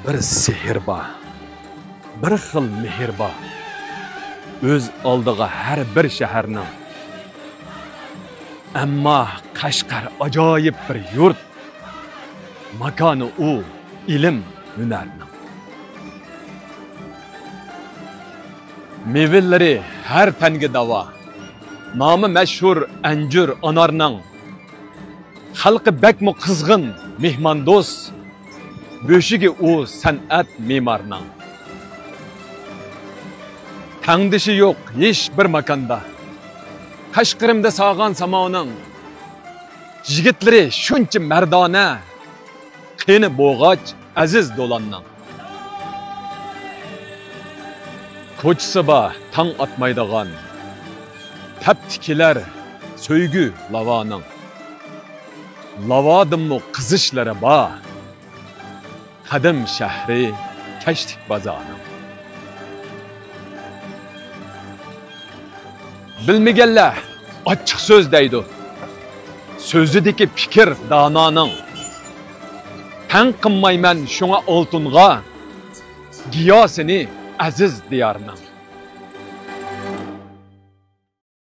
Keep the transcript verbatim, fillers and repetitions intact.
بىر سېھىر بار، بىر خىل مېھىر بار، ئۆز ئالدىغا ھەر بىر شەھەرنىڭ. ئەمما قەشقەر ئاجايىپ بىر يۇرت، ماكانى ئۇ ئىلىم ھۈنەرنىڭ. مېۋىلىرى ھەر تەنگە داۋا، نامى مەشھۇر ئەنجۈر ئانارنىڭ. خەلقى بەكمۇ قىزغىن، مېھماندوست، بۆشۈكى ئۇ سەنئەت مېمارنىڭ. تەڭدىشى يوق ھېچ بىر ماكاندا، قەشقىرىمدە ساغان سامانىڭ. يىگىتلىرى شۇنچە مەردانە، قېنى بوغاچ ئەزىز دولاننىڭ. كوچىسى بار تاڭ ئاتمايدىغان، تەپتى كېلەر سۆيگۈ لاۋانىڭ. لاۋادىنمۇ قىزىشلىرى بار، قەدىم شەھىرى كەچلىك بازارنىڭ. بىلمىگەنلەر ئاچچىق سۆز دەيدۇ، سۆزىدىكى پىكىر دانانىڭ. تەڭ قىلمايمەن شۇڭا ئالتۇنغا، گىياسىنى ئەزىز دىيارنىڭ.